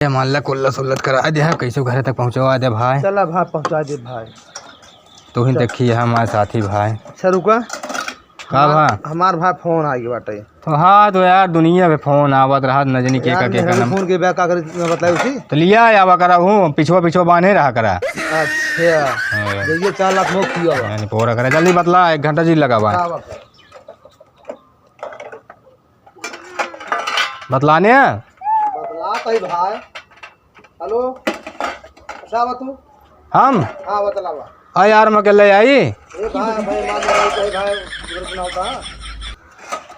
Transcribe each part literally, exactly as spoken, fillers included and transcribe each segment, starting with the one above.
मान ला कुल्ला सुल्लत करा दे, कैसे घरे तक पहुँचवा दे भाई। चला भाई, पहुँचा दे भाई। तू ही चल। देखी है हमारे साथी भाई। अच्छा रुका। का हमार, भा? हमार भाई फोन आ गया बाटे। तो हाँ, तो यार दुनिया पे फोन आवत रहा, न जानी के यार, का, के का मेहरारू नंबर। फोन के बा, का करी, मैं बताई उसी। तो लिया आवा करा हूँ, पिछुआ, पिछुआ बांधे रहा करा। अच्छा। हाँ। ये चार लाख मोक किया हुआ। यानी पूरा करा, जल्दी बतला, एक घंटा जी लगा बा। का बात है? बतलाने? बतला कही भाई। हेलो, अच्छा बा तू? हम? हाँ, बतला बा। आ यार, हम अकेले आई। ए भाई, भाई, मान भाई, भाई, भाई, इधर सुनाओ का?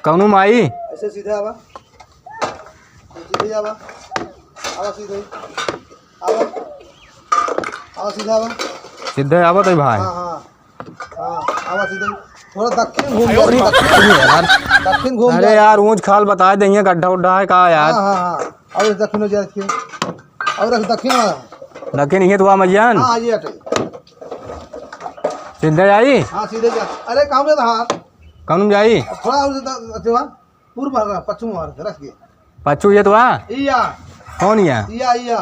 कौनो माई? ऐसे सीधे आवा। सीधे आवा। आवा सीधे। आवा। आवा सीधे आवा। सीधे आवा तो भाई। हाँ, हाँ। हाँ, आवा सीधे। थोड़ा दक्षिण घूम अरे जा, दक्षिण। यार। दक्षिण घूम अरे जा। यार, ऊंच खाल बताए देंगे, गड्ढा उड्ढा है का यार? हाँ, हाँ, हाँ। अब इस दक्षिण हो जा रखिए। और एक दक्षिण आ। दक्षिण ये तो आ मजियान। हाँ, ये हटे। सीधे जाई? हाँ, सीधे जा। अरे, काम में तो हाँ। कौन जाई? थोड़ा और सीधा, अच्छा, पूर्व हर, पश्चिम हर, रख के। पच्चू ये तो आ? इया। कौन या? इया, इया।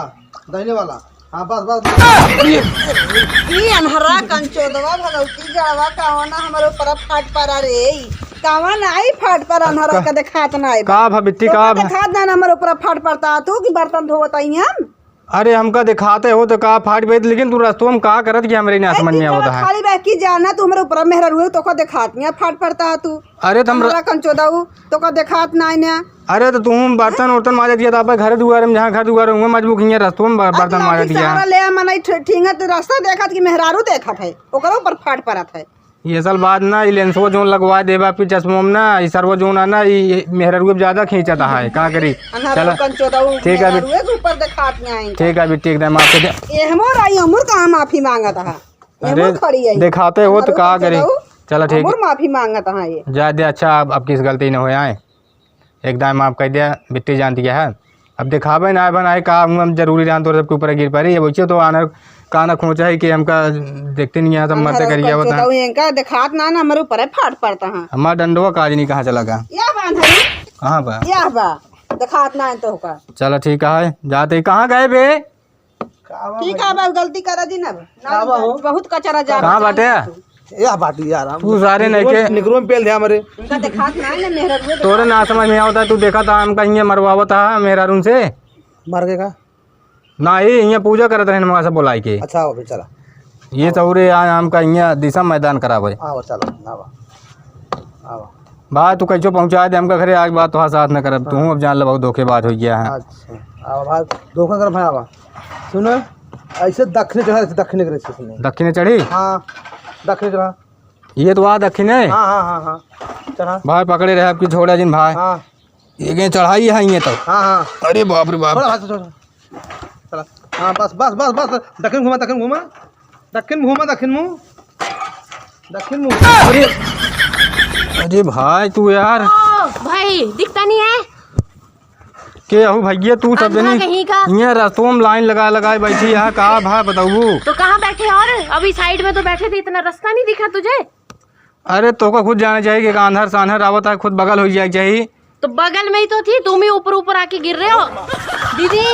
दाहिने वाला। हाँ, बस, बस, बस। ई अनहरा कंचोदवा भगवती जड़वा कहवा ना हमरे ऊपर फाट परा रे। कहवा ना आई फाट पर अनहरा का, का देखात ना आई। का भा बिट्टी, तोका का भा? देखात ना हमरे ऊपर फाट पड़ता तू कि बर्तन धोवत आई हम। अरे हमका देखाते हो तो का फाट पड़त, लेकिन तू रस्तों में का करत कि हमरे ना अरे समझ में तीन आवत जना है। खाली बहकी जाना तू हमरे ऊपर मेहरा रुए तोका देखात नहीं फाट पड़ता है तू। अरे तो हम र- अनहरा कंचोदऊ। तोका देखात नाई ना। अरे तो तुम बर्तन उर्तन माजत गया था, अपन घर दुआरे में, जहाँ घर दुआरे हुए मजबूत हियाँ रस्तों में बर-, अब बर्तन माजत गया। सारा ले मनई ठ-, ठींगत रास्ता देखत कि मेहरारू देखत है, ओकरो ऊपर फाट परत है। ये असल बात ना, ये लेंसवा जोन लगवा देबा आपकी चश्मों में ना, ये सरवा जोन है ना, ये, ये मेहरारू अब ज्यादा खींचत है, का करी? अनहरा चला। कंचोदऊ ठीक है, अभी मेहरारू के ऊपर देखात नाई। ठीक है, अभी ठीक है, माफ कर दे। ये हमर आई, हमर कहाँ माफी मांगत है? ये अरे, हमर खड़ी आई। देखाते हो तो हमरो का करी? कंचोदऊ, चला ठीक। हमर माफी मांगत है ये। जा दे, अच्छा, अब, अब किस गलती न हो आए। एकदम माफ कर दिया, बिट्टी जानती है। अब दिखावे ना बन आए का, हम, हम जरूरी रहन तोरे सबके ऊपर गिर पड़ी। ये बच्चे तो आनर काना खोचा है कि हमका देखते नहीं है, सब मरते अनहरा करिए होता है। कंचोदऊ इनका देखात ना, ना हमरे ऊपर है, फाट पड़ता है। हमारा डंडवा काज नहीं कहाँ चला गया? या बांध है। कहाँ बा? या बा। देखात ना है तो का। चला ठीक है, जाते ही। कहाँ गए बे? का बा ठीक भैया? है, अब गलती करा जी ना। ना का बा हो? बहुत कचरा जा कहाँ बाटे? तू। या बाटी यार, हम तू सारे नहीं निकरो, के निकरो में पेल दे हमरे। उनका देखात ना है ना, मेहरा रुए तोरे ना समझ में आवता, तू देखा था हम कहीं मरवावत है मेहरारून से। मर गए का? ना ही, यहाँ पूजा करत रहे, वहाँ से बुलाई के। अच्छा, अभी चला। ये चौरे आ, हमका इहाँ दिशा मैदान करावे। आवा, चला, आवा। आवा। भाई, तू कैसो पहुँचा दे हमका घरे, आज बात तोहार साथ न करब। हाँ। तू अब जान ले, बहुत धोखेबाज हो गया है। अच्छा, आवा भाई, धोखा कर भाई, आवा। सुनो, ऐसे दक्षिणे चढ़ा, ऐसे दक्षिणे करे, ऐसे सुनो। दक्षिणे चढ़ी? हाँ, दक्षिणे चढ़ा। ये तो आ दक्षिणे है। हाँ, हाँ, हाँ, हाँ, चढ़ा। भाई, पकड़े रहे आपकी झोड़ा जिन भाई। हाँ। ये कहीं चढ़ाई है ये तो। हाँ, हाँ। अरे बाप रे बाप। थोड़ा भाई, थोड़ा। चला। हाँ, बस, बस, बस, बस। दक्षिण घुमा, दक्षिण घुमा। दक्षिण घुमा, दक्षिण मुँह। दक्षिण मुँह। अरे, अरे भाई, तू यार। ओ, भाई, दिखता नहीं है? के अहू भैया, तू सब अंधा जनी कहीं का। यहाँ रस्तों में लाइन लगा लगाए बैठी है, का भा बताऊ? तो कहाँ बैठे और? अभी साइड में तो बैठे थे, इतना रास्ता नहीं दिखा तुझे? अरे, तोका खुद जाना चाहिए कि आंधर सांधर आवत है, खुद बगल हो जाए चाहिए। तो बगल में ही तो थी, तुम ही ऊपर ऊपर आके गिर रहे हो। दीदी,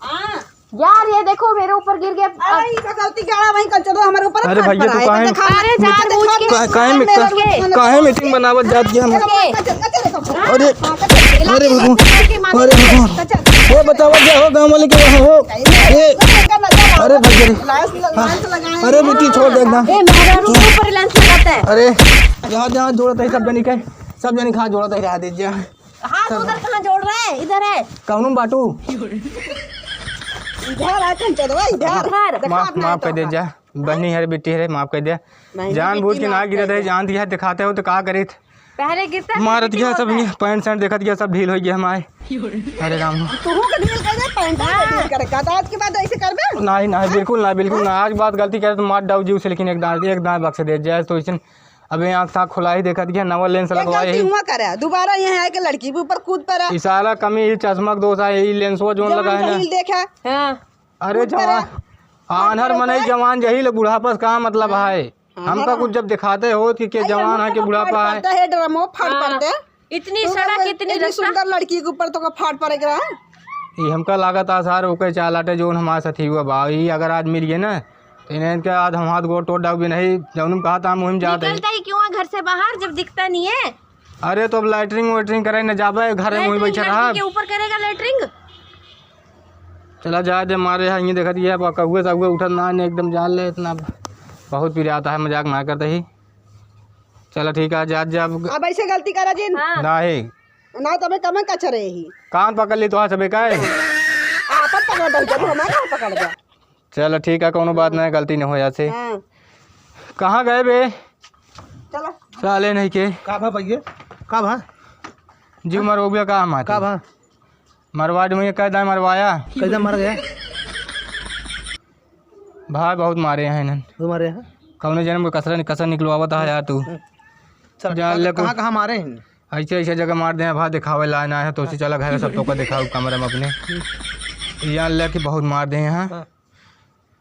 हाँ। यार, ये देखो, मेरे ऊपर गिर गया। अरे, ई भगवती गाड़ा वहीं कंचन हमारे ऊपर अरे फाट भैया, पड़ा तू है। काहे देखा, अरे, देखा, जानबूझ के देखा, काहे, काहे, मेरे काहे, ऊपर काहे मीटिंग बनावत जात के हम? ये। अरे, हाँ, कंचन, कंचन देखो। अरे, अरे भगवान, अरे भगवान। कंचन, कंचन, कंचन। ये बतावा क्या हो गाँव वाले के वहाँ हो? ये, अरे भैया रे। लाश ल-, लाश लगाए अरे हैं। बेटी, छोड़ दे एकदम। ए, मेहरारू के ऊपर लाश लगाता है। अरे, जहाँ, जहाँ जोड़त है सब जनी के, सब जनी कहाँ जोड़त है, रहा दे जा। हाथ उधर कहाँ जोड़ रहा है? इधर है। कौनो बाटू? इधर है, कंचनवा, इधर। इधर। देखा माफ, अपना माफ कर दे तोहका। जा। बहनी हरे, बेटी हरे, माफ कर दे। बहनी जानबूझ बेटी के ना माफ गिरत कर है, दे। जान दिया है, दिखाते हो तो का करित? पहले गिरता है, मारत फिर गया होता सब है। ये पैंट शर्ट देखत गया, सब ढील हो गया हमारे। अरे राम। तू के ढील कर दे, पैंट हाँ। ढील करे। का तो आज के बाद ऐसे करबे? नहीं, नहीं, बिल्कुल ना, बिल्कुल ना। आज बात गलती करे तो मार डाउ जीव से, लेकिन एक दांत, एक दांत बक्से दे जाए तो इसन अबे आँख ताँख खुला ही देखत गया, नवा लेंस ये लगवाए गलती ही। हुआ करे, दोबारा यहाँ आके लड़की के ऊपर कूद पड़ा। ई साला कमी, ई चश्मा के दोष है, ई लेंसवा जोन जवान लगाए ना। जहील देखा। हाँ। अरे कूद पड़ा। जवान, आन्हर कूद मनई पड़ा। जवान जहील, बुढ़ापा से का मतलब हाँ। है? हाँ, हमका हाँ। कुछ जब दिखाते हो कि के अरे, जवान है, के बुढ़ापा है। पड़ता है, ड्रमो फाट हाँ। पड़ते। इतनी तू सड़क, तो इतनी इतनी रास्ता। सुंदर लड़की के ऊपर तो का फाट पड़े के रहा। ई हमका लागत आ सार ओके चाल आटे जौन हमारे साथ ही हुआ बा। ई अगर आज मिल गए ना, तो इन्हें इनके आज हम हाथ गोड़ तोड़ डाउबे नहीं, जौन हम कहा था हम वहीं जाते हैं। निकलता ही क्यों है घर से बाहर जब दिखता नहीं है? अरे तो अब लैटरिन वैटरिन करे न जाबे, घर में वहीं लैटरिन बैठा रहा। लड़की के ऊपर करेगा लैटरिन? चला जाए दे, मारे यहाँ ये देखत ये अब कहुए सहुए उठत ना ने, एकदम जान ले इतना बहुत पिरात है, मजाक ना करते ही। चला ठीक है, जा, जा अब। अब ऐसे गलती करा जिन। हाँ। नाही। ना तबे कमे कचरे ही। कान पकड़ ली तो सबे का है? आपन पकड़ दो, जब हमारा कहाँ पकड़ दो? चलो ठीक है, कौनो बात नहीं, गलती नहीं हो जाते। हाँ। कहाँ गए बे? चलो। साले नहीं के। का भा भैया? का भा? जी मर हो गया, का हमारे? का भा? मरवा दूँ, ये कैदा मरवाया। कैदा मर गया? भाई बहुत मारे हैं इन्हन। बहुत मारे हैं? कौने जन्म के कसर, कसर निकलवावत है यार तू। हम्म। चल, जान कहाँ, ले कोई कहाँ, कहाँ मारे हैं? ऐसे, ऐसे जगह मार दे हैं भाई, दिखावे ला ना है, तो उसे चला घर, सब तो का दिखाओ कमरे में अपने। हम्म। जान ले कि बहुत मार दे हैं। हाँ।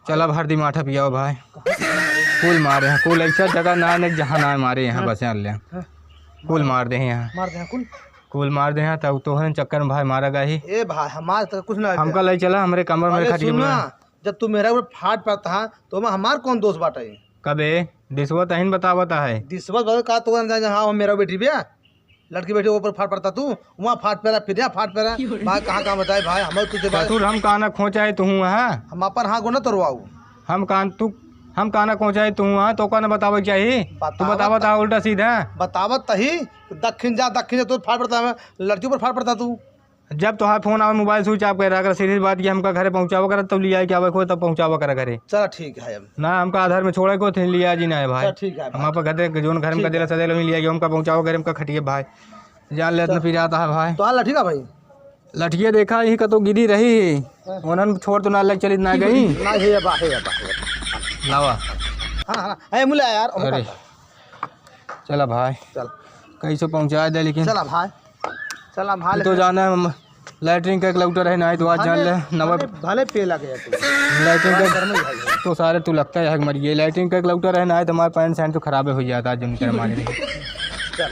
चला भर दी माठा पियाओ भाई। कुल मारे हैं, कुल ऐसा जगह ना है, जहाँ ना मारे हैं, हाँ। बस जान ले। हाँ। कुल मार दे हैं यहाँ। मार दे हैं कुल। कुल मार दे हैं, तब तोहरे चक्कर में भाई मारा गया ही। ए भाई, हमार तो कुछ ना हमका ले चला, हमरे कमरे में अरे खटिया सुन में। ना, जब तू मेरा ऊपर फाट पड़ता है, तो मैं हमार कौन दोष बाटे? कबे? दिसवा तहिन बतावता है। दिसवा बतावे का तो अंदर जहाँ हम मेरा बैठी बे, लड़की बैठी ऊपर फाट पड़ता तू, वहाँ फाट पेरा, फिर यहाँ फाट पेरा। भाई कहाँ कहाँ बताए भाई, हम तुझे भाई। ससुर हम काना खोचा है तू वहाँ। हम अपन हाँ गोना तोड़वाऊ। हम कान तू, हम काना खोचा है तू वहाँ, तो का ना बतावे के चाही? तू बतावत बतावत है उल्टा सीधा। बतावत तही, दक्षिण जा, दक्षिण जा, तो फाट पड़ता है, लड़की ऊपर फाट पड़ता तू। जब तोहार फोन आवे, मोबाइल स्विच ऑफ कर रहा कर, सीधी बात ये हमका घरे पहुँचावा कर, तब लिया के आवे को, तब पहुँचावा कर घरे। चला ठीक है अब। ना, हमका आधार में छोड़े को थे, लिया जी ना है भाई। चला ठीक है हम भाई। आपका घर, जोन घर में ठीक का दिला है। सदैल वहीं लिया गया, हमका पहुँचावा घरे, हमका खटिए भाई। जान ले इतना चल। पिराता है भाई। तो हाँ लठी का भाई? लठिया देखा ही कतो गिरी रही है। हाँ। उन्हन छोड़ तो ना ले चली ना गई। ना, हे बा, हे बा, हे बा। लावा। हाँ, हाँ, ए, मुला यार, ओहो अरे। काका। चला भाई। चल। कैसे पहुँचा दे लेकिन। चला भाई। चला भाई, तू तो लेकिन जाना है, हम लैट्रिन का एक लौटा रहे ना, तो आज जान भले, ले, नवा भले, भले पे लगे तू। लैट्रिन का भले गर्मी है। तो सारे तू लगता है, मर गए। लैट्रिन का एक लौटा रहे ना, तो हमारे पैंट शर्ट तो खराबे हो जाता आज, उनके मारे। चल।